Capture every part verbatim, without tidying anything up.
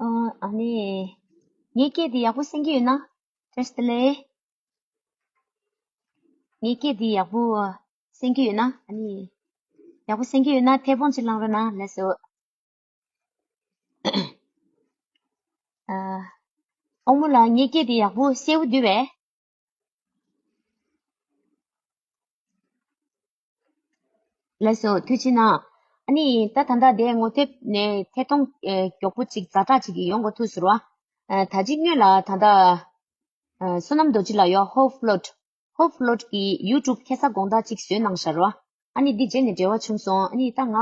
ཨ་ནི། ངའི་སྐད་དེ་ཡག་པོ་གསན་གྱི་ཡོད་ན། བཀྲ་ཤིས་བདེ་ལེགས། ངའི་སྐད་འདི་ཡག་པོ་གསན་གྱི་ཡོད་ན། ཨ་ནི། ཡག་པོ་གསན་གྱི་ཡོད་ན་ཐལ་སྤོང་ཅིག་བླངས་རོགས་གནང་། ལགས་སོ། ཨ། དབང་མོ་ལགས། ངའི་སྐད་འདི་ཡག་པོ་གསལ་པོ་འདུག་པས། ལགས་སོ། ཐུགས་རྗེ་གནང་། ཨ་ནི་ད་ད་ལྟ་དེ་ངོ་དེབ་ནས་ཐད་གཏོང་ཨེ་མགྱོགས་པོ་ཅིག་ཛ་དྲག་ཅིག་གི་ཡོང་གོ་ཐུག་ཟེར་བ། ཨ། ད་ཅིག་སྔོན་ལ་ད་ལྟ་ཨ་བསོད་ནམས་རྡོ་རྗེ་ལགས་ཡོད། ཧོབ་ལོད། ཧོབ་ལོད་ཀྱི་ཡུ་ཊུབ་ཁ་སང་དགོང་དག་ཅིག་བཟོས་གནང་ཤག་རོ། ཨ་ནི་འདི་རྗེས་ནས་འབྲེལ་བ་བྱུང་སོང་། ཨ་ནི་ད་ང་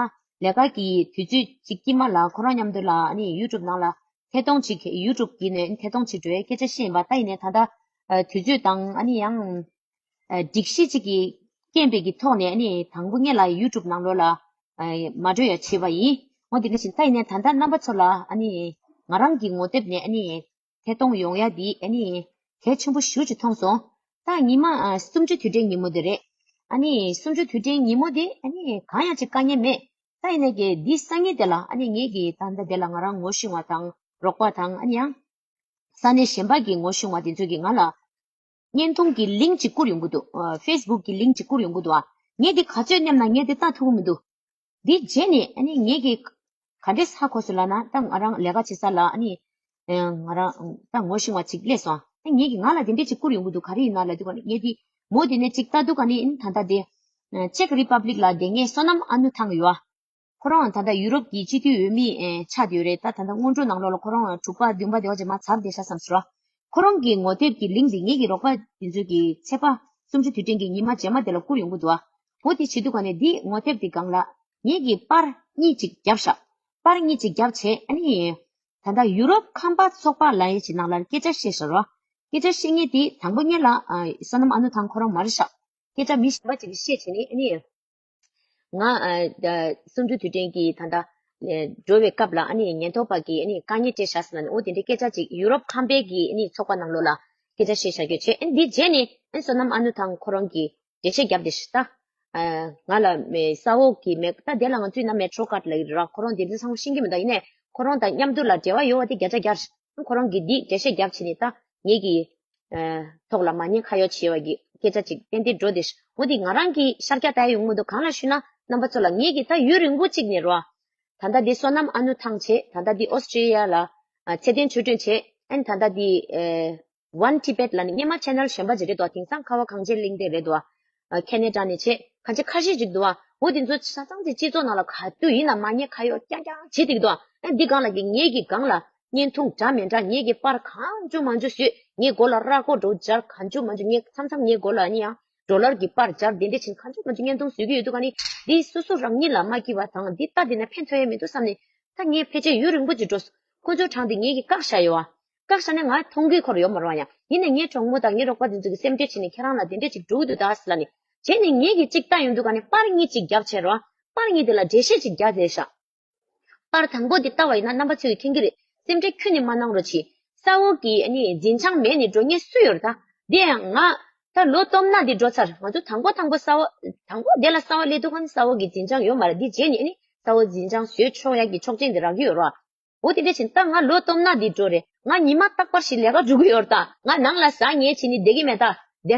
ལས་ཀ་གི་དུས་ཚོད་ཅིག་དཀྱིལ་མ་ལ་ཁོ་རང་མཉམ་དུ་ལ་ཨ་ནི་ཡུ་ཊུབ་ནང་ལ་ཐད་གཏོང་ཅིག་ཡུ་ཊུབ་གི་ནས་ཐད་གཏོང་ཅིག་འགྲོ་བའི་སྐད་ཆ་བཤད་ཡིན་པ། ད་ཡིན་ནའི་ད་ལྟ་ཨ་དུས་ཚོད་དང་ཨ་ནི་ཡང་ཨ་སྒྲིག་གཞི་ཅིག་གི་རྐྱེན་པས་ཀྱི་ཐོག་ནས་ཨ་ནི་དང་པོ་ངེད་ལ་ཡུ་ཊུབ་ནང་ལོགས་ལ་ཨ་མ་འགྲོ་ཡ་བྱས་པ་ཡིན། འོ་དེ་འདྲ་བཞིན་ད་ཡིན་ནའི་ད་ལྟ་རྣམ་པ་ཚོ་ལ་ཨ་ནི་ང་རང་གི་ངོ་དེབ་ནས་ཨ་ནི་ཐད་གཏོང་ཡོང་ཡ་འདི་ཨ་ནི་གལ་ཆེན་པོ་ཞེ་ཅིག་མཐོང་སོང་། ད་ཉི་མ་ཨ་གསུམ་བཅུ་དུས་དྲན་ཉིན་མོ་དེ་རེད། ཨ་ནི་གསུམ་བཅུ་དུས་དྲན་ཉིན་མོ་དེ་ཨ་ནི་གང་ཡང་ཅིག་དཀའ་ངལ་མེད། ད་ཡིན་ནའི་གི་འདི་སང་ཉིན་དེ་ལ་ཨ་ནི་ངེད་ཀྱི་ད་ལྟ་དེ་ལ་ང་རང་ངོ་ཤེས་པ་དང་རོགས་པ་དང་ཨ་ནི་ཡང་ས་གནས་གཞན་པ་གི་ངོ་ཤེས་པ་དེ་ཚོ་གིས་ང་ལ་བརྙན་ཐུང་གི་ལིང་ཅིག་བསྐུར་ཡོང་གི་འདུག་ཨ་ཕེ་སི་བུག་གི་ལིང་ཅིག་བསྐུར་ཡོང་གི་འདུག་ཨ་ངས་འདི་ག་ཚོད་སྙམ་ན་ངས་འདི་ལྟ་ཐུབ་ཀྱི་མི་འདུག་འདི་རྗེས་ནས་ཨ་ནི་ངེད་ཀྱིས་ག་འདྲས་ཧ་གོ་སོང་ལབ་ན། ད་ང་རང་ལས་ཀ་བྱེད་ས་ལ་ཨ་ནི་ཨ་ང་རང་ད་ངོ་ཤེས་པ་ཅིག་སླེབས་སོང་། ཨ་ངེད་ཀྱིས་ང་ལ་དེ་འདྲས་ཅིག་བསྐུར་ཡོང་གི་འདུག་ག་རེ་ཡིན་ན་ལབ་དུས་ཀ་ནི་ངས་འདི་མོ་དེ་ནས་ཅིག་ལྟ་དུས་ཀ་ནི་ཨ་ནི་ད་ལྟ་དེ་ཅེག་རི་པབ་ལིག་ལ་བསྡད་མཁན་བསོད་ནམས་ཨ་ནུ་ཐང་ཡོད་ཨ། ཁོ་རང་ད་ལྟ་ཡུ་རོབ་ཀྱི་སྤྱི་འཐུས་འོས་མི་ཨེ་ཆགས་བསྡད་ཡོད་རེད། ད་ད་ལྟ་སྔོན་འགྲོ་ནང་ལོགས་ལ་ཁོ་རང་དྲུག་པ་བདུན་པ་དེ་བ་ཅིག་མར་ཚར་བསྡད་ཤག་བསམ་སོང་། ཁོ་རང་གི་ངོ་དེབ་ཀྱི་ལིང་དེ་ངེད་ཀྱི་རོགས་པ་དེ་ཚོས་ཀྱི་ཚེས་པ་སུམ་ཅུ་དུས་དྲན་གྱི་ཉི་མ་རྗེས་མ་དེ་ལ་བསྐུར་ཡོང་གི་འདུག་ཨ། འོ་དེ་བྱེད་དུས་ཀ་ནས་འདི་ངོ་དེབ་དེ་སྒང་ལ་ངེད་ཀྱིས་པར་གཉིས་ཅིག་བརྒྱབ་ཤག་པར་གཉིས་ཅིག་བརྒྱབ་བྱས་ཨ་ནི་ད་ལྟ་ཡུ་རོབ་ཁམས་པ་ཚོགས་པ་ལབ་ཡས་ཅིག་ནང་ལ་སྐད་ཆ་བཤད་ཤག་རོ། སྐད་ཆ་བཤད་མཁན་དེ་དང་པོ་ཉིད་ལ་ཨ་བསོད་ནམས་ཨ་ནུ་ཐང་ཁོ་རང་མ་རེད་ཤག་སྐད་ཆ་མི་གཞན་པ་ཅིག་གིས་བཤད་བྱས་ནས་ཨ་ནི། ང་ཨ་ད་གསུམ་བཅུ་དུས་དྲན་གྱི་ད་ལྟ་ཨེ་འགྲོ་བའི་སྐབས་ལ་ཨ་ནི་ཉེན་རྟོག་པ་གིས་ཨ་ནི་དཀའ་ངལ་སྤྲད་ཤག་ཟེར་ལབ་ནས། འོ་དེ་འདྲའི་སྐད་ཆ་ཅིག་ཡུ་རོབ་ཁམས་པའི་གི་ཨ་ནི་ཚོགས་པ་ནང་ལོགས་ལ་སྐད་ཆ་བཤད་བཞག་རྒྱུ་བྱས། ཨ་ནི་འདི་རྗེས་ནས་ཨ་ནི་བསོད་ནམས་ཨ་ནུ་ཐང་ཁོ་རང་གིས་འགྲེལ་བཤད་བརྒྱབ་བསྡད་ཤག་ད་ཨ་ང་ལ་མེ་ས་འོག་གི་མེ་ད་དེ་ལ་ང་ཚོའི་ནང་མེ་ཊོ་ཀར་ལབ་ཀྱི་རེད་ར། ཁོ་རང་དེ་འདྲ་ཚང་མ་ཤེས་ཀྱི་མི་འདུག་ཡིན་ནའི་ཁོ་རང་དང་མཉམ་དུ་ལ་འབྲེལ་བ་ཡོད་པ་དེ་བརྒྱ་ཆ་བརྒྱ་རེད། ཁོ་རང་གིས་འདི་འགྲེལ་བཤད་བརྒྱབ་བྱས་ནས་ད་ངེད་ཀྱི་ཨ་ཐོག་ལ་མ་ཉེས་ཁ་གཡོག་བྱས་པ་གི་སྐད་ཆ་ཅིག་ཏན་ཏན་འགྲོ་བསྡད་ཤག་འོ་དེ་ང་རང་གི་ཤར་རྒྱག་ལྟ་ཡ་ཡོང་མི་འདུག་གང་ལ་ཞུས་ན་རྣམ་པ་ཚོ་ལ་ངེད་ཀྱིས་ད་ཡུན་རིང་པོ་ཅིག་ནས་རོ། ད་ལྟ་འདི་བསོད་ནམས་ཨ་ནུ་ཐང་བྱས། ད་ལྟ་འདི་ཨོ་སི་ཀྲི་ཡ་ལ་ཨ་ཚེ་བརྟན་ཆོས་སྒྲོན་བྱས། ཨ་ནི་ད་ལྟ་འདི་ཨེ་One Tibet ལབ་ནས་སྔོན་མ་ཆེ་ནལ་གཞན་པ་ཅིག་རེད་འདུག་དེང་སང་ཁ་བ་གངས་ཅན་གླིང་སྟེང་རེད་འདུག་ཨ་ཁེ་ན་ཌ་ནས་བྱས། ཁ་ཆེ་ཁ་ཤས་ཅིག་འདུག་ཨ། འོ་དེ་ཚོ་ཆ་ཚང་དེ་སྤྱི་ཚོགས་ནང་ལ་ག་དུས་ཡིན་ན་མ་ཉེས་ཁ་གཡོག་རྐྱང་རྐྱང་བྱེད་བསྡད་ཀྱི་འདུག་ཨ། ཨ་འདི་སྒང་ལ་གི་ངེད་ཀྱི་སྒང་ལ་བརྙན་ཐུང་འདྲ་མི་འདྲ་ངེད་ཀྱི་པར་གང་བྱུང་མང་བྱུང་བཟོས། ངའི་མགོ་ལ་ར་ཀོ་འགྲོ་སྦྱར་གང་བྱུང་མང་བྱུང་། ངས་མཚམས་མཚམས་ངའི་མགོ་ལ་ཨ་ནི་ཡང་ཌོ་ལར་གྱི་པར་སྦྱར། དེ་འདྲ་བྱས་གང་བྱུང་མང་བྱུང་བརྙན་ཐུང་བཟོས་ཀྱི་ཡོད་འདུག་ཨ་ནི་འདི་སོ་སོ་རང་ཉིད་ལ་མ་སྐྱིད་པ་དང་འདི་ལྟ་བསྡད་ན་ཕན་ཐོགས་ཡ་མི་འདུག་བསམ་ནས་ད་ངས་ཕལ་ཆེར་ཡུན་རིང་པོ་ཅིག་འགྲོ་སོང་། ཁོ་ཚོའི་གྲངས་དེ་ངེད་ཀྱིས་བཀག་བཞག་ཡོད་ཨ། བཀག་བཞག་ནས་ང་མཐོང་གི་ཁོར་ཡོད་མ་རེད་བ། ཡང་ཡིན་ནའི་ངའི་གྲོགས་མོ་དང་ངའི་རོགས་པ་དེ་ཚོ་གིས་སེམས་ཁྲལ་བྱས་ནས་ཁྱེད་རང་ལ་དེ་འདྲས་ཅིག་འགྲོ་གི་འདུག་ད་ཟེར་ལབ་ནས། བྱས་ནས་ངེད་ཀྱིས་ཅིག་ལྟ་ཡོང་དུས་ག་ནས་པར་གཉིས་ཅིག་བརྒྱབ་བྱས་རོ། པར་གཉིས་དེ་ལ་འགྲེལ་བཤད་ཅིག་བརྒྱབ་བསྡད་ཤག་པར་དང་པོ་དེ་ལྟ་བ་ཡིན་ན་རྣམ་པ་ཚོས་མཁྱེན་གྱི་རེད། སེམས་ཁྲལ་ཁྱོན་ནས་མ་གནང་རོགས་གྱིས། ས་འོག་གི་ཨ་ནི་འཛིན་བྱང་མེད་ནས་འགྲོ་མཁན་སུ་ཡོད་རེད་ད། དེ་ཡང་ང་ད་ལོ་སྟོང་ཕྲག་འདི་འགྲོ་ཚར། ང་ཚོ་དང་པོ་དང་པོ་ས་འོག་དང་པོ་དེ་ལ་ས་འོག་སླེབས་དུས་ག་ནས་ས་འོག་གི་འཛིན་བྱང་ཡོད་མ་རེད། འདི་རྗེས་ནས་ཨ་ནི་ས་འོག་འཛིན་བྱང་བཟོས་ཆོག་ཡག་གི་ཆོག་མཆན་འདི་རག་གི་ཡོད་རེད། འོ་དེ་འདྲ་བྱས་ད་ང་ལོ་སྟོང་ཕྲག་འདི་འགྲོ་རེད། ང་ཉི་མ་རྟག་པར་ཞིག་ལས་ཀ་འགྲོ་གི་ཡོད་རེད་ད། ང་ནང་ལ་ཟ་ཉལ་བྱས་ནས་བསྡད་ཀྱི་མེད་ད། དེ་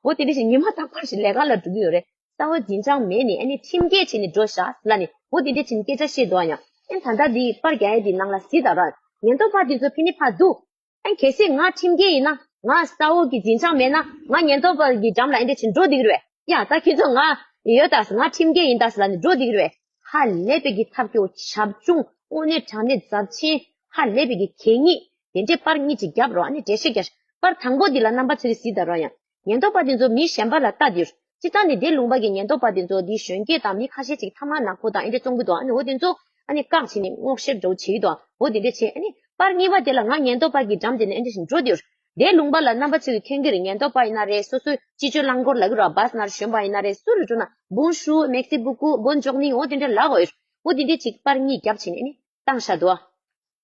འོ་དེ་འདྲ་བྱས་ཉི་མ་རྟག་པར་ཞིག་ལས་ཀ་ལ་འགྲོ་གི་ཡོད་རེད། ས་འོག་འཛིན་བྱང་མེད་ནས་ཨ་ནི་ཁྲིམས་འགལ་བྱས་ནས་འགྲོ་ཤག་ལབ་ནས་འོ་དེ་འདྲ་བྱས་ནས་སྐད་ཆ་བཤད་འདུག་ཨ། ཡང་ཨ་ནི་ད་ལྟ་འདི་པར་རྒྱག་ཡས་འདི་ནང་ལ་གཟིགས་དང་ར། ཉེན་རྟོག་པ་འདི་ཚོ་ཕ་ནི་ཕར་འདུག་ཨ་ནི་གལ་སྲིད་ང་ཁྲིམས་འགལ་ཡིན་ན། ང་ས་འོག་གི་འཛིན་བྱང་མེད་ན། ང་ཉེན་རྟོག་པ་གི་འགྲམ་ལ་ཨ་འདྲ་བྱས་འགྲོ་བསྡད་ཀྱི་རེད་པས། ཡ་ད་ཁྱེད་ཚོ་ང་ཡོད་ད། ང་ཁྲིམས་འགལ་ཡིན་ད་ཟེར་ལབ་ནས་འགྲོ་བསྡད་ཀྱི་རེད་པས། ཧ་ལས་པའི་གི་ཐབས་སྐྱོ་བྱབ་ཆུང་། དངོས་གནས་དྲང་གནས་རྫབ་ཆེན། ཧ་ལས་པའི་གི་གད་སྙིགས། དེ་འདྲའི་པར་གཉིས་ཅིག་བརྒྱབ་རོགས། ཨ་ནི་འགྲེལ་བཤད་རྒྱག་པར་དང་པོ་འདི་ལ་རྣམ་པ་ཚོས་གཟིགས་དང་རོགས། ཡང་ཉེན་རྟོག་པ་དེ་ཚོ་མི་གཞན་པ་ལ་ལྟ་དུས། སྤྱིར་བཏང་ནས་དེ་ལུང་པ་གི་ཉེན་རྟོག་པ་དེ་ཚོ་འདི་གཞོན་སྐྱེས་དང་མི་ཁ་ཤས་ཅིག་ཐ་མག་ནག་པོ་དང་ཨེ་འདྲ་བཙོང་གི་འདུག་ཨ་ནི་འོ་དེ་ཚོ་ཨ་ནི་བཀག་བྱས་ནས་སྔོག་བཤེར་འདྲ་བོ་བྱེད་ཀྱི་འདུག་འོ་དེ་འདྲ་བྱས་ཨ་ནི་པར་གཉིས་པ་དེ་ལ་ང་ཉེན་རྟོག་པ་གི་འགྲམ་དེ་ནས་ཨེ་འདྲ་བཞིན་འགྲོ་དུས། དེ་ལུང་པ་ལ་རྣམ་པ་ཚོས་མཁྱེན་གྱི་རེད། ཉེན་རྟོག་པ་ཡིན་ན་རེད། སོ་སོའི་སྤྱི་སྤྱོད་རླངས་འཁོར་ལབ་ཀྱི་རེད་པ། བྷ་སི་ན་རེད། གཞོན་པ་ཡིན་ན་རེད། སུ་རེད་འགྲོ་ན་བོན་ཞུ། མེག་སི་བུ་ཀུ། བོན་ཇོག་ནི། འོ་དེ་འདྲ་ལབ་དགོས་ཡོད། འོ་དེ་འདྲ་ཅིག་པར་གཉིས་བརྒྱབ་བྱས་ནས་ཨ་ནི་བཏང་བཞག་འདུག་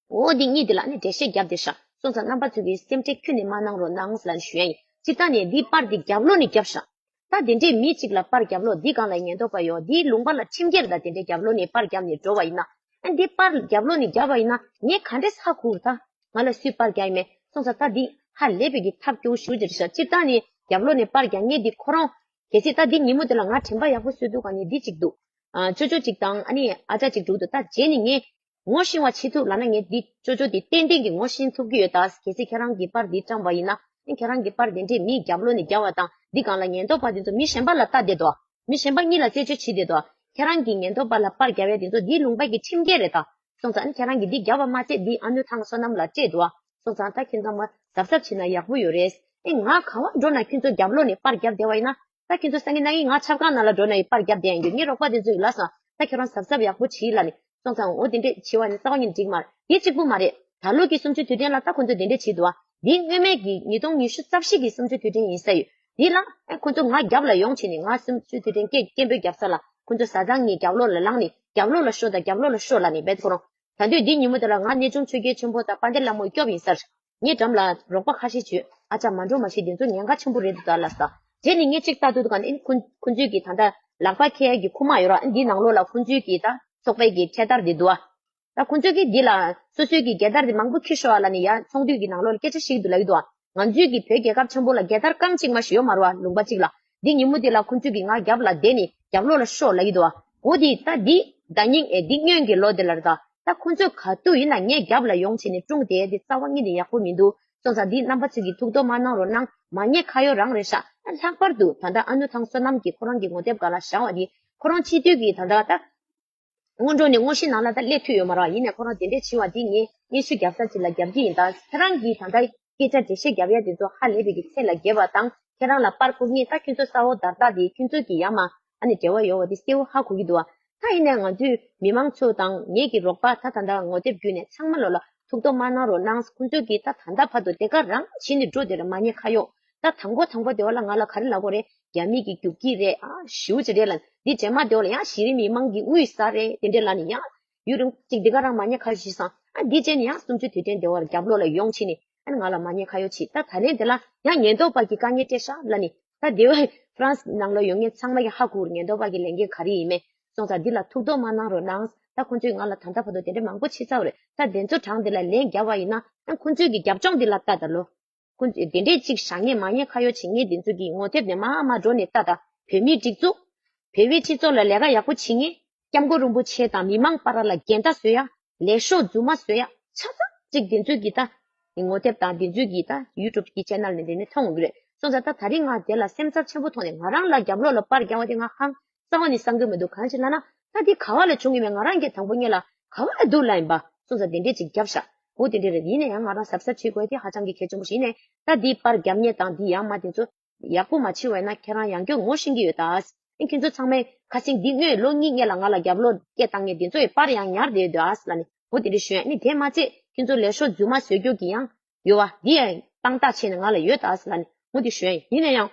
འོ་འདི་གཉིས་འདི་ལ་ནི་འགྲེལ་བཤད་བརྒྱབ་བསྡད་ཤག་སོང་ཙང་རྣམ་པ་ཚོ་གིས་སེམས་ཁྲལ་ཁྱོན་ནས་མ་གནང་རོགས་གནང་ལབ་ནས་ཞུ་ཡ་ཡིན། སྤྱིར་བཏང་ནས་འདིའི་པར་འདི་རྒྱབ་ལོགས་ནས་བརྒྱབ་ཤག་ད་དེ་འདྲའི་མི་གཅིག་ལ་པར་རྒྱབ་ལོགས་འདི་སྒང་ལ་ཉེན་རྟོག་པ་ཡོད། འདིའི་ལུང་པ་ལ་ཁྲིམས་འགལ་ད་དེ་འདྲའི་རྒྱབ་ལོགས་ནས་པར་བརྒྱབ་ནས་འགྲོ་བ་ཡིན་ན། ཨ་འདི་པར་རྒྱབ་ལོགས་ནས་བརྒྱབ་པ་ཡིན་ན་ངས་ག་འདྲས་ཧ་གོ་ད། ང་ལ་སུས་པར་རྒྱག་ཡིན་མེད་སོང་ཙང་ད་འདི་ཧ་ལས་པའི་གི་ཐབས་སྐྱོ་བོ་ཞུ་རྒྱུ་རེད་ཤག་སྤྱིར་བཏང་ནས་རྒྱབ་ལོགས་ནས་པར་རྒྱག་མཁན་འདི་ཁོ་རང་གལ་སྲིད་ད་འདི་ཉིན་མོ་དེ་ལ་ང་དྲན་པ་ཡག་པོ་གསོས་འདུག་ག་ནས་འདི་གཅིག་འདུག་ཨ་ཅོ་ཅོ་གཅིག་དང་ཨ་ནི་ཨ་ཅག་གཅིག་འགྲོ་གི་འདུག་ད་རྗེས་ནས་ངས་ངོ་ཤེས་པ་བྱེད་ཐུབ་ལབ་ན་ངས་འདི་ཅོ་ཅོ་འདི་ཏན་ཏན་གྱི་ངོ་ཤེས་ཐུབ་ཀྱི་ཡོད་ད། གལ་སྲིད་ཁྱེད་རང་གིས་པར་འདི་བཀྲམ་པ་ཡིན་ན་ཨ་ཁྱེད་རང་གིས་པར་དེ་འདྲས་མིའི་རྒྱབ་ལོགས་ནས་བརྒྱབ་པ་དང་འདི་སྒང་ལ་ཉེན་རྟོག་པ་དེ་ཚོ་མི་གཞན་པ་ལ་ལྟ་བསྡད་འདུག་མི་གཞན་པ་གཉིས་ལ་རྩད་གཅོད་བྱེད་བསྡད་འདུག་ཁྱེད་རང་གིས་ཉེན་རྟོག་པ་ལ་པར་རྒྱབ་ཡ་དེ་ཚོ་འདིའི་ལུང་པ་གི་ཁྲིམས་འགལ་རེད་ད། སོང་ཙང་ཁྱེད་རང་གིས་འདི་བརྒྱབ་པ་མ་ཚད་འདི་ཨ་ནུ་ཐང་བསོད་ནམས་ལ་སྤྲད་འདུག་སོང་ཙང་ད་ཁྱེད་ཚང་མ་གཟབ་གཟབ་བྱེད་ན་ཡག་པོ་ཡོད་རེད། ཨེ་ང་ག་བ་འགྲོ་ན་ཁྱེད་ཚོ་རྒྱབ་ལོགས་ནས་པར་རྒྱབ་བསྡད་པ་ཡིན་ན་ད་ཁྱེད་ཚོ་སང་ཉིན་གནངས་ཉིན་ང་ཆབ་ཁང་ནང་ལ་འགྲོ་ན་ཡི་པར་རྒྱབ་བསྡད་ཡིན་རྒྱུ། ངའི་རོགས་པ་དེ་ཚོ་ཡི་ལབ་སོང་ད་ཁྱེད་རང་གཟབ་གཟབ་ཡག་པོ་བྱེད་ལབ་ནས། སོང་ཙང་འོ་དེ་འདྲས་བྱེད་པ་ནི་རྩ་བ་ཉིད་འགྲིག་མ་རེད། དེ་གཅིག་པུ་མ་རེད། ད་ལོ་གི་གསུམ་བཅུའི་དུས་དྲན་ལ་ད་ཁོ་ཚོས་དེ་འདྲས་བྱེད་འདུག་བ། འདི་སྔོན་མའི་གི་ཉིས་སྟོང་ཉི་ཤུ་རྩ་བཞི་གི་གསུམ་བཅུའི་དུས་དྲན་ཡིན་ས་ཡོད། འདི་ལ་ཨེ་ཁོ་ཚོ་ང་རྒྱབ་ལ་ཡོང་བྱས་ནས་ང་གསུམ་བཅུའི་དུས་དྲན་སྐད་སྐད་འབོད་རྒྱབ་ས་ལ་ཁོ་ཚོ་བཟའ་ཚང་གཉིས་རྒྱབ་ལོགས་ལ་ལངས་ནས་རྒྱབ་ལོགས་ལ་ཤོག་དང་རྒྱབ་ལོགས་ལ་ཤོག་ལབ་ནས་བེད་ཁོ་རང་། ད་དུས་འདི་ཉིན་མོ་དེ་ལ་ང་གནས་ཆུང་ཆོས་རྒྱལ་ཆེན་པོ་དང་དཔལ་ལྡན་ལྷ་མོ་སྐྱོབ་ཡིན་ས་རེད། ངའི་འགྲམ་ལ་རོགས་པ་ཁ་ཤས་བྱོས། ཨ་ཅག་མ་འགྲོ་མ་ཤེས། དེ་ཚོ་ཉེན་ཁ་ཆེན་པོ་རེད་འདུག་ད་ལབ་ས། རྗེས་ནས་ངས་གཅིག་ལྟ་དུས་ག་ནས་ཁོ་ཁོ་ཚོས་ཀྱི་ད་ལྟ་ལག་པ་འཁྱེར་ཡ་གི་ཁུག་མ་ཡོད་ར། འདི་ནང་ལོགས་ལ་ཁོ་ཚོས་ཀྱི་ད་ཚོགས་པའི་གི་འཕྲེད་དར་འདི་འདུག་ཨ། ད་ཁོ་ཚོས་ཀྱི་འདི་ལ་སོ་སོའི་གི་རྒྱལ་དར་འདི་མང་པོ་འཁྱེར་ཤོག་ཨ་ལབ་ནས་ཡ་ཚོགས་འདུའི་གི་ནང་ལོགས་ལ་སྐད་ཆ་བཤད་ཀྱི་འདུག་ལབ་ཀྱི་འདུག་ཨ། ང་ཚོའི་གི་བོད་རྒྱལ་ཁབ་ཆེན་པོ་ལ་རྒྱལ་དར་རྐང་གཅིག་མ་ཞིག་ཡོད་མ་རེད་བ། ལུང་པ་གཅིག་ལ། འདི་ཉིན་མོ་འདི་ལ་ཁོ་ཚོས་ཀྱི་ང་རྒྱབ་ལ་བསྡད་ནས་རྒྱབ་ལོགས་ལ་ཤོག་ལབ་ཀྱི་འདུག་བ། འོ་འདི་ད་འདི་ཟླ་ཉིན་ཨེ་འདི་སྔོན་གྱི་ལོ་འདི་ལ་རེད་ད། ད་ཁོ་ཚོས་ག་དུས་ཡིན་ན་ངའི་རྒྱབ་ལ་ཡོང་བྱས་ནས་སྲུང་བསྡད་ཡ་འདི་རྩ་བ་ཉིད་ནས་ཡག་པོ་མི་འདུག་སོང་ཙང་འདི་རྣམ་པ་ཚོས་ཀྱི་ཐུགས་དོགས་མ་གནང་རོགས་གནང་། མ་ཉེས་ཁ་གཡོག་རང་རེད་ཤག་ལྷག་པར་དུ་ད་ལྟ་ཨ་ནུ་ཐང་བསོད་ནམས་ཀྱིས་ཁོ་རང་གི་ངོ་དེབ་སྒང་ལ་བཞག་པ་འདི་ཁོ་རང་སྤྱི་འཐུས་ཀྱི་ད་ལྟ་ད། སྔོན་འགྲོ་ནས་དངོས་གཞི་ནང་ལ་ད་སླེབས་ཐུབ་ཡོད་མ་རེད། ཡིན་ནའི་ཁོ་རང་དེ་འདྲས་བྱས་པ་འདི་ངས་སྙན་ཞུ་རྒྱབ་ས་ཅིག་ལ་རྒྱབ་ཀྱི་ཡིན། ད་ཁྱེད་རང་གིས་ད་ལྟ་སྐད་ཆ་འགྲེལ་བཤད་རྒྱབ་ཡ་དེ་ཚོ་ཧ་ལས་པའི་གི་ཚད་ལ་རྒྱས་པ་དང་ཁྱེད་རང་ལ་པར་བསྐུར་མཁན་ད་ཁྱོད་ཚོ་གསལ་བོ་བརྡ་རྟགས་དེ་ཁྱོད་ཚོ་གི་ཡ་མ་ཨ་ནི་འབྲེལ་བ་ཡོད་པ་དེ་གསལ་བོ་ཧ་གོ་གི་འདུག་བ། ད་ཡིན་ནའི་ང་ཚོས་མི་མང་ཚོ་དང་ངེད་ཀྱི་རོགས་པ་ད་ད་ལྟ་ངོ་དེབ་བརྒྱུད་ནས་ཚང་མ་ལོ་ལ་ཐུགས་དོགས་མ་གནང་རོགས་གནང་། ཁོང་ཚོས་གི་ད་ད་ལྟ་བར་དུ་དེ་ག་རང་བྱས་ནས་འགྲོ་དེ་ར་མ་ཉེས་ཁ་གཡོག་ད་དང་པོ་དང་པོ་དེ་བ་ལ་ང་ལ་ག་རེ་ལབ་དགོས་རེད། རྒྱ་མི་གི་རྒྱུག་ཁྱི་རེད། ཨ་ཞེ་པོ་ཅིག་རེད་ལབ། འདི་རྗེས་མ་དེ་བ་ལ་ཡང་གཞི་རིམ་མི་མང་གི་དབུས་ས་རེད་དེ་འདྲས་ལབ་ནས་ཡང་ཡུན་རིང་ཅིག་འདི་ག་རང་མ་ཉེས་ཁ་ཞིག་སང་ཨ་འདི་བྱས་ནས་ཡང་གསུམ་བཅུའི་དུས་དྲན་དེ་བར་རྒྱབ་ལོགས་ལ་ཡོང་ཕྱིན་ནས་ཨ་ནི་ང་ལ་མ་ཉེས་ཁ་གཡོག་བྱེད། ད་ད་ལན་དེ་ལ་ཡང་ཉེན་རྟོག་པ་གི་དཀའ་ངལ་སྤྲད་ཤག་ལབ་ནས་ད་དེ་བས་ཧྥ་རན་སི་ནང་ལ་ཡོད་མཁན་ཚང་མ་གི་ཧ་གོ་རེད། ཉེན་རྟོག་པ་གི་ལས་འགན་ག་རེ་ཡིན་མེད་སོང་ཙང་འདི་ལ་ཐུགས་དོགས་མ་གནང་རོགས་གནང་། ད་ཁོང་ཚོས་ང་ལ་ད་ལྟ་བར་དུ་དེ་འདྲས་མང་པོ་བྱས་ཚར་བ་རེད། ད་དེ་ཚོ་གྲངས་འདི་ལ་ལན་བརྒྱབ་པ་ཡིན་ན་ཨ་ཁོང་ཚོས་གི་རྒྱབ་ལྗོངས་འདི་ལ་ལྟ་ད་ལོ། ཁོ་ཚོས་དེ་འདྲས་ཅིག་བཞག་མཁན་མ་ཉེས་ཁ་གཡོག་བྱེད་མཁན་དེ་ཚོ་གི་ངོ་དེབ་ནས་མར་མར་འགྲོ་ནས་ལྟ་དང་། བོད་མིའི་སྒྲིག་འཛུགས། བོད་མིའི་སྤྱི་ཚོགས་ལ་ལས་ཀ་ཡག་པོ་བྱེད་མཁན། སྐྱབས་མགོན་རིན་པོ་ཆེ་དང་མི་མང་བར་ལ་འགལ་ཟླ་བཟོ་ཡ། ལས་ཤོག་རྫུན་མ་བཟོ་ཡ། ཆ་ཚང་ཅིག་དེ་ཚོས་གི་ད། ངོ་དེབ་དང་དེ་ཚོས་གི་ད་ཡུ་ཊུབ་གི་ཆེ་ནལ་ནས་དེ་ནས་མཐོང་གི་རེད། སོང་ཙང་ད་ད་རིང་ང་དེ་ལ་སེམས་འཚབ་ཆེན་པོ་ཐོག་ནས་ང་རང་ལ་རྒྱབ་ལོགས་ལ་པར་རྒྱག་པ་དེ་ང་ཧང་རྩ་བ་ནས་བསམ་གི་མི་འདུག་གང་ཞིག་ལབ་ན་ད་འདི་ག་བ་ལ་བྱུང་གི་མེད། ང་རང་གིས་དང་པོ་ཉིད་ལ་ག་བ་ལ་འདུག་ལབ་ཡིན་པ། སོང་ཙང་དེ་འདྲས་ཅིག་རྒྱབ་ཤག་འོ་དེ་འདྲས་རེད། ཡིན་ན་ཡང་ང་རང་གཟབ་གཟབ་བྱེད་དགོས་དེ་ཧ་ཅང་གི་གལ་ཆེན་པོ་ཞིག་ཡིན་ནས་ད་འདི་པར་རྒྱབ་མཁན་དང་འདི་ཡག་མ་དེ་ཚོ་ཡག་པོ་མ་བྱེད་པ་ཡིན་ན་ཁྱེད་རང་ཡང་སྐྱར་ངོ་ཤེས་ཀྱི་ཡོད་ད། ཨ་ཁྱེད་ཚོ་ཚང་མས་ཁ་སེང་འདི་སྔོན་ལོ་གཉིས་སྔོན་ལ་ང་ལ་རྒྱབ་ལོགས་སྐད་བཏང་མཁན་དེ་ཚོ་ཡི་པར་ཡང་ཉར་བསྡད་ཡོད་ད་ལབ་ནས་འོ་དེ་འདྲས་ཞུ་ཡ། ཨ་ནི་དེ་མ་ཚད་ཁྱེད་ཚོ་ལས་ཤོག་རྫུན་མ་བཟོ་རྒྱུ་གི་ཡང་ཡོད་བ། འདི་ཡང་དཔང་རྟགས་བྱས་ནས་ང་ལ་ཡོད་ད་ལབ་ནས་འོ་དེ་ཞུ་ཡ་ཡིན། ཡིན་ན་ཡང་།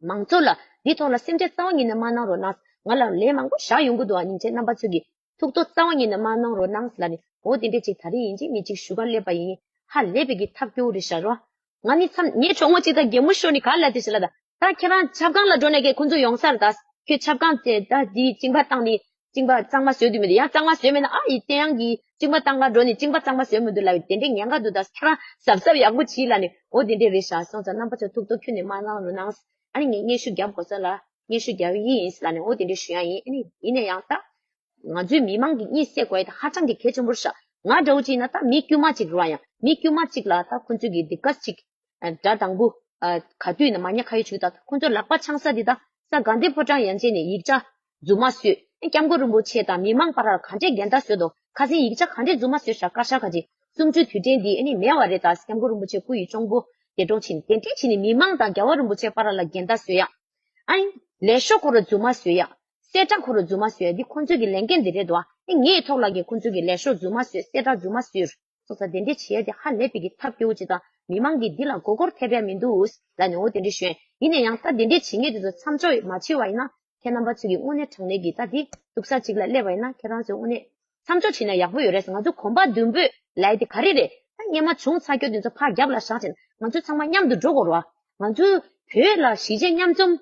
མང་ཚོགས་ལ་འདི་ཐོག་ལ་སེམས་ཁྲལ་རྩ་བ་ཉིད་ནས་མ་གནང་རོགས་གནང་། ང་ལ་ལན་མང་པོ་བཞག་ཡོང་གི་འདུག་ཨ་སྙིང་རྗེ་རྣམ་པ་ཚོས་ཀྱི་ཐུགས་དོགས་རྩ་བ་ཉིད་ནས་མ་གནང་རོགས་གནང་ལབ་ནས་འོ་དེ་འདྲས་ཅིག་ད་རེས་ཡིན་གཅིག་མིན་གཅིག་ཞུ་ག་སླེབས་པ་ཡིན། ཧ་ལས་པའི་གི་ཐབས་སྐྱོ་བོ་རེད་ཤག་རོ། ང་ནི་མཚམས་ངའི་གྲོགས་མོ་གཅིག་དང་རྒན་མོ་ཤོར་ནས་ག་ལ་དེ་ཞིག་ལ་ད་ད་ཁྱེད་རང་ཆབ་ཁང་ལ་འགྲོ་ནས་གས་ཁོང་ཚོ་ཡོང་ས་རེད་ད། ཁྱོད་ཆབ་ཁང་དེ་ད་འདི་གཅིན་པ་བཏང་ནས་གཅིན་པ་གཙང་མ་བཟོས་འདུག་མི་འདུག་ཡང་གཙང་མ་བཟོས་མེད་ན་ཨ་ཡི་དེ་ཡང་གི་གཅིན་པ་བཏང་ག་འགྲོ་ནས་གཅིན་པ་གཙང་མ་བཟོས་མི་འདུག་ལབ་ཡོད། དེ་འདྲས་ཉེན་ཁ་འདུག་ད་ཁྱེད་རང་གཟབ་གཟབ་ཡག་པོ་བྱེད་ལབ་ནས་འོ་དེ་འདྲས་རེད་ཤག་སོང་ཙང་རྣམ་པ་ཚོ་ཐུགས་དོགས་ཁྱོན་ནས་མ་གནང་རོགས་གནང་། ཨ་ནི་ངས་སྙན་ཞུ་རྒྱབ་དགོས་ས་ལ་སྙན་ཞུ་རྒྱབ་ཡིན་ལབ་ནས་འོ་དེ་འདྲས་ཞུ་ཡ་ཡིན། ཨ་ནི་ཡིན་ན་ཡང་ད་ང་ཚོའི་མི་མང་གི་གཉིད་སད་དགོས་ཡ་ད་ཧ་ཅང་གི་གལ་ཆེན་པོ་རེད་ཤག་ང་འདྲ་བོ་ཅིག་ཡིན་ན་ད་མི་དཀྱུས་མ་ཅིག་རེད་བ། ཡང་མི་དཀྱུས་མ་ཅིག་ལ་ད་ཁོང་ཚོས་གི་འདི་ག་ཅིག་ཨ་དགྲ་དང་པོ་ཨ་ག་དུས་ཡིན་ན་མ་ཉེས་ཁ་གཡོག་བྱེད་ཀྱི་འདུག་ད་ཁོང་ཚོ་ལག་པ་འཆང་ས་འདི་ད་ས་དགའ་ལྡན་ཕོ་བྲང་ཡན་ཆད་ནས་ཡིག་ཆ་རྫུན་མ་བཟོས། ཨ་སྐྱབས་མགོན་རིན་པོ་ཆེ་དང་མི་མང་བར་ལ་ག་འདྲས་འགལ་ཟླ་བཟོས་འདུག་ཁ་སང་ཡིག་ཆ་ག་འདྲས་རྫུན་མ་བཟོས་ཤག་བཀའ་ཤག་ག་ཅིག་གསུམ་བཅུའི་དུས་དྲན་འདི་ཨ་ནི་མེད་པ་རེད། ད་སྐྱབས་མགོན་རིན་པོ་ཆེ་སྐུ་ཡི་གཅུང་པོ་འདས་གྲོངས་ཕྱིན་དེ་འདྲས་བྱས་ནས་མི་མང་དང་རྒྱལ་བ་རིན་པོ་ཆེ་བར་ལ་འགལ་ཟླ་བཟོས་ཡ། ཨ་ནི་ལས་ཤོག་ཁོ་ར་རྫུན་མ་བཟོས་ཡ། གསལ་བསྒྲགས་ཁོ་ར་རྫུན་མ་བཟོས་ཡ་འདི་ཁོང་ཚོའི་གི་ལས་འགན་འདི་རེད་འདུག་ཨ་ནི་ངའི་ཐོག་ལ་གི་ཁོང་ཚོའི་གི་ལས་ཤོག་རྫུན་མ་བཟོས། གསལ་བསྒྲགས་རྫུན་མ་བཟོས། སོང་ཙང་དེ་འདྲས་བྱེད་ཡ་དེ་ཧ་ལས་པའི་གི་ཐབས་སྐྱོ་བོ་ཅིག་དང་མི་མང་གིས་འདི་ལ་མགོ་སྐོར་ཐེབས་ཡ་མི་འདུག་ལབ་ནས་འོ་དེ་འདྲས་ཞུ་ཡ་ཡིན། ན་ཡང་ད་དེ་འདྲས་བྱེད་མཁན་དེ་ཚོ་མཚམས་འཇོག་མ་བྱེད་པ་ཡིན་ན་ཁྱེད་རྣམ་པ་ཚོས་ཀྱི་དངོས་གནས་དྲང་གནས་ཀྱི་ད་དེ་འདུག་ས་ཅིག་ལ་སླེབས་པ་ཡིན་ན་ཁྱེད་རང་ཚོས་དངོས་གནས་མཚམས་འཇོག་བྱེད་ན་ཡག་པོ་ཡོད་རེད། ང་ཚོ་གོམ་པ་མདུན་སྤོས་ལབ་ཡ་དེ་ག་རེ་རེད། ད་སྔན་མ་བྱུང་ཚར་རྒྱུ་དེ་ཚོ་ཕར་རྒྱབ་ལ་བཞག་བྱས་ང་ཚོ་ཚང་མ་མཉམ་དུ་འགྲོ་དགོས་རེད་བ། ང་ཚོ་བོད་ལ་གཞིས་བྱེས་མཉམ་འཛོམས་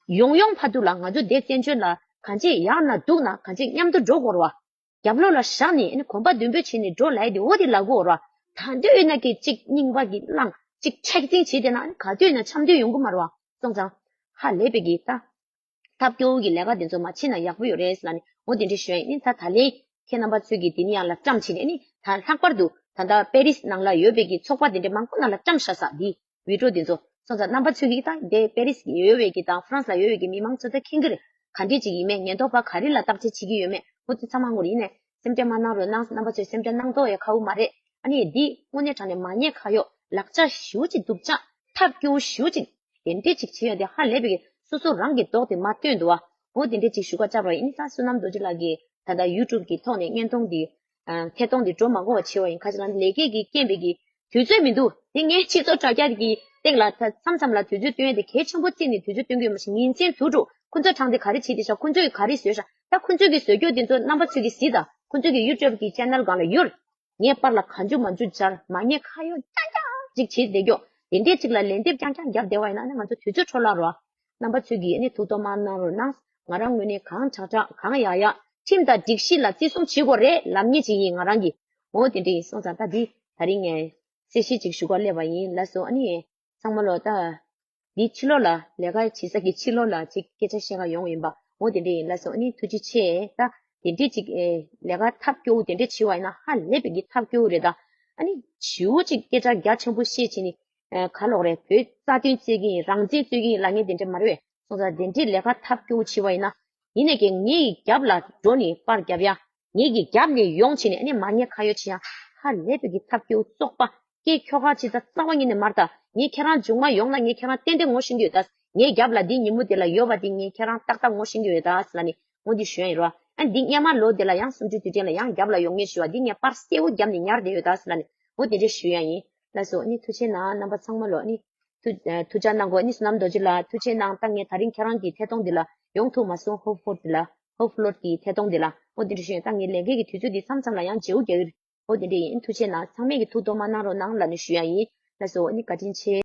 ཡོང་ཡོང་བར་དུ་ལ་ང་ཚོ་དེ་བཙན་བྱོལ་ལ་གང་ཅི་ཡག་ན་སྡུག་ན་གང་ཅི་མཉམ་དུ་འགྲོ་དགོས་རེད་བ། རྒྱབ་ལོགས་ལ་བཞག་ནས་ཨ་ནི་གོམ་པ་མདུན་སྤོས་བྱས་ནས་འགྲོ་ལབ་ཡ་དེ་འོ་དེ་ལབ་དགོས་ར། ད་འདོད་ཡོད་ན་གི་གཅིག་རྙིང་པ་གི་བླངས་གཅིག་མཁྲེགས་འཛིན་བྱས་བསྡད་ན་ཨ་ནི་ག་དུས་ཡིན་ན་འཆམ་དུས་ཡོང་གི་མ་རེད་བ། སོང་ཙང་ཧ་ལས་པའི་གི་ད་ཐབས་སྐྱོ་བོ་གི་ལས་ཀ་དེ་ཚོ་མ་བྱེད་ན་ཡག་པོ་ཡོད་རེད་ཟེར་ལབ་ནས་འོ་དེ་འདྲ་ཞུ་ཡ་ཡིན། ད་ད་ལན་ཁྱེད་རྣམ་པ་ཚོས་གི་དེ་ནི་ཡང་ལབ་བཀྲམ་བྱས་ནས་ཨ་ནི་ད་ལྷག་པར་དུ་ད་ལྟ་པེ་རིས་ནང་ལ་ཡོད་པའི་གི་ཚོགས་པ་དེ་འདྲ་མང་པོ་ནང་ལ་བཀྲམ་བཞག་ས་འདི་བི་ཌི་ཡོ་དེ་ཚོ། སོང་ཙང་རྣམ་པ་ཚོས་ཀྱིས་ད་འདི་པེ་རིས་ཡོད་པའི་གི་དང་ཧྥ་རན་སི་ལ་ཡོད་པའི་གི་མི་མང་ཚོ་ད་མཁྱེན་གྱི་རེད། ག་འདྲས་ཅིག་ཡིན་མེད། ཉེན་རྟོག་པ་ག་རེ་ལ་བརྟག་དཔྱད་བྱེད་ཀྱི་ཡོད་མེད། འོ་དེ་ཚང་མ་ངོ་རེ་ཡིན་ནས་སེམས་ཁྲལ་མ་གནང་རོགས་གནང་། རྣམ་པ་ཚོས་སེམས་ཁྲལ་གནང་མདོག་ཡང་ཁ་བོ་མ་རེད། ཨ་ནི་འདི་དངོས་གནས་དྲང་གནས་མ་ཉེས་ཁ་གཡོག་ལག་ཆ་ཞེ་པོ་ཅིག་སྡུག་ཅག་ཐབས་སྐྱོ་བོ་ཞེ་པོ་ཅིག་དེ་འདྲས་ཅིག་བྱེད་ཡ་དེ་ཧ་ལས་པའི་གི་སོ་སོ་རང་གི་མདོག་དེ་མ་སྟོན་འདུག་བ། འོ་དེ་འདྲས་ཅིག་ཞུ་ག་བཅར་བ་ཡིན། ད་བསོད་ནམས་རྡོ་རྗེ་ལགས་ཀྱིས་ད་ལྟ་ཡུ་ཊུབ་ཀྱི་ཐོག་ནས་བརྙན་ཐུང་འདི་ཨ་ཐད་གཏོང་འདི་འགྲོ་མ་དགོས་པ་བྱས་པ་ཡིན། ག་ཅི་ལབ་ན་ལས་ཀའི་གི་རྐྱེན་པས་གི་དུས་ཚོད་མི་འདུག་དེ་ངས་སྤྱི་ཚོགས་དྲ་རྒྱ་གི་སྟེང་ལ་ད་མཚམས་མཚམས་ལ་དུས་ཚོད་སྟོན་ཡས་དེ་གལ་ཆེན་པོ་བརྩིས་ནས་དུས་ཚོད་སྟོན་གྱི་ཡོད་མ་གཞི་ཉིན་མཚན་དུས་དྲུག་ཁོ་ཚོས་དྲངས་དེ་ག་རེ་བྱེད་དེ་ཤག་ཁོ་ཚོས་ག་རེ་བཟོས་ཤག་ད་ཁོ་ཚོས་གི་བཟོ་རྒྱུ་དེ་ཚོ་རྣམ་པ་ཚོས་གི་གཟིགས་དང་ཁོ་ཚོས་གི་ཡུ་ཊུབ་གི་ཅེ་ནལ་སྒང་ལ་ཡོད། ངས་པར་ལ་གང་བྱུང་མང་བྱུང་སྦྱར་མ་ཉེས་ཁ་གཡོག་རྐྱང་རྐྱང་ཅིག་བྱེད་བསྡད་རྒྱུ་དེ་འདྲས་ཅིག་ལ་ལན་འདེབས་རྐྱང་རྐྱང་རྒྱབ་བསྡད་པ་ཡིན་ན་ནི་ང་ཚོ་དུས་ཚོད་འཕྲོ་བརླག་རོ། རྣམ་པ་ཚོས་ཀྱིས་ཨ་ནི་ཐུགས་དོགས་མ་གནང་རོགས་གནང་། ང་རང་ངོས་ནས་གང་དྲག་དྲག་གང་ཡག་ཡག་ཁྲིམས་དང་སྒྲིག་གཞི་ལ་བརྩི་སྲུང་བྱེད་དགོས་རེད་ལབ་མཁན་ཅིག་ཡིན་ང་རང་གིས། འོ་དེ་འདྲ་ཡིན། སོང་ཙང་ད་འདི་ད་རིང་ངས་གསལ་བཤད་ཅིག་ཞུ་ག་སླེབས་པ་ཡིན། ལགས་སོ། ཨ་ནི་ཚང་མ་ལོ་ད་འདི་ཕྱི་ལོགས་ལ་ལས་ཀ་བྱེད་ས་གི་ཕྱི་ལོགས་ལ་ཅིག་སྐད་ཆ་བཤད་ག་ཡོང་ཡིན་པ། འོ་དེ་འདྲ་ཡིན། ལགས་སོ། ཨ་ནི་ཐུགས་རྗེ་ཆེ། ད་དེ་འདྲ་ཅིག་ལས་ཀ་ཐབས་སྐྱོ་བོ་དེ་འདྲ་བྱེད་པ་ཡིན་ན་ཧ་ལས་པའི་གི་ཐབས་སྐྱོ་བོ་རེད། ད་ཨ་ནི་བྱིའུ་ཅིག་སྐད་ཆ་རྒྱ་ཆེན་པོ་བཤད་བྱས་ནི་ཨ་ག་ལོག་རེད། བོད་རྩ་དོན་རྩོད་ཀྱི་ཡིན། རང་བཙན་རྩོད་ཀྱི་ཡིན་ལབ་མཁན་དེ་འདྲ་མ་རེད་པས། སོང་ཙང་དེ་འདྲའི་ལས་ཀ་ཐབས་སྐྱོ་བོ་བྱེད་པ་ཡིན་ན། ཡིན་ནའི་ཀྱང་ངའི་རྒྱབ་ལ་འགྲོ་ནས་པར་རྒྱབ་ཡ། ངའི་གི་རྒྱབ་ནས་ཡོང་བྱས་ནས་ཨ་ནི་མ་ཉེས་ཁ་གཡོག་བྱེད་ཡ། ཧ་ལས་པའི་གི་ཐབས་སྐྱོ་བོ་བཙོག་པ། སྐད་ཁྱོ་ག་བྱེད་ས་རྩ་བ་ཉིད་ནས་མ་རེད་ད། ངས་ཁྱེད་རང་མཇུག་མ་ཡོང་ན་ངས་ཁྱེད་རང་ཏན་ཏན་ངོ་ཤེས་ཀྱི་ཡོད་ད། ངའི་རྒྱབ་ལ་འདི་ཉིན་མོ་དེ་ལ་ཡོད་པ་འདི་ངས་ཁྱེད་རང་ཏག་ཏག་ངོ་ཤེས་ཀྱི་ཡོད་ད་ཟེར་ལབ་ནས་འོ་འདི་ཞུ་ཡ་ཡིན་རོ། ཨ་འདི་སྔོན་མ་ལོ་དེ་ལ་ཡང་གསུམ་བཅུའི་དུས་དྲན་ལ་ཡང་རྒྱབ་ལ་ཡོང་ངེས་ཞུ་བ་འདི་ངས་པར་གསལ་བོ་བརྒྱབ་ནས་ཉར་བསྡད་ཡོད་ད་ཟེར་ལབ་ནས་འོ་དེ་འདྲ་ཞུ་ཡ་ཡིན། ལགས་སོ། ཨ་ནི་ཐུགས་རྗེ་གནང་། རྣམ་པ་ཚང་མ་ལོ་ཨ་ནི། ཐུགས་ཨ་ཐུགས་ཅག་གནང་དགོས། ཨ་ནི་བསོད་ནམས་རྡོ་རྗེ་ལགས་ཐུགས་རྗེ་གནང་། ད་ངས་ད་རིང་ཁྱེད་རང་གི་ཐད་གཏོང་འདི་ལ་ཡོང་ཐུབ་མ་སོང་། ཧོབ་ཧོབ་འདི་ལ་ཧོབ་ཧྥོ་ལོཌ་གི་ཐད་གཏོང་འདི་ལ་འོ་དེ་འདྲ་ཞུ་ཡིན། ད་ངས་ལས་འགན་གི་དུས་ཚོད་འདི་མཚམས་མཚམས་ལ་ཡང་བརྗེ་བོ་རྒྱག་གི་རེད། འོ་དེ་འདྲ་ཡིན། ཐུགས་རྗེ་གནང་། ཚང་མས་ཀྱི་ཐུགས་དོགས་མ་གནང་རོགས་གནང་ལབ་ནས་ཞུ་ཡ་ཡིན། ལགས་སོ། ཨ་ནི་བཀའ་དྲིན་ཆེ།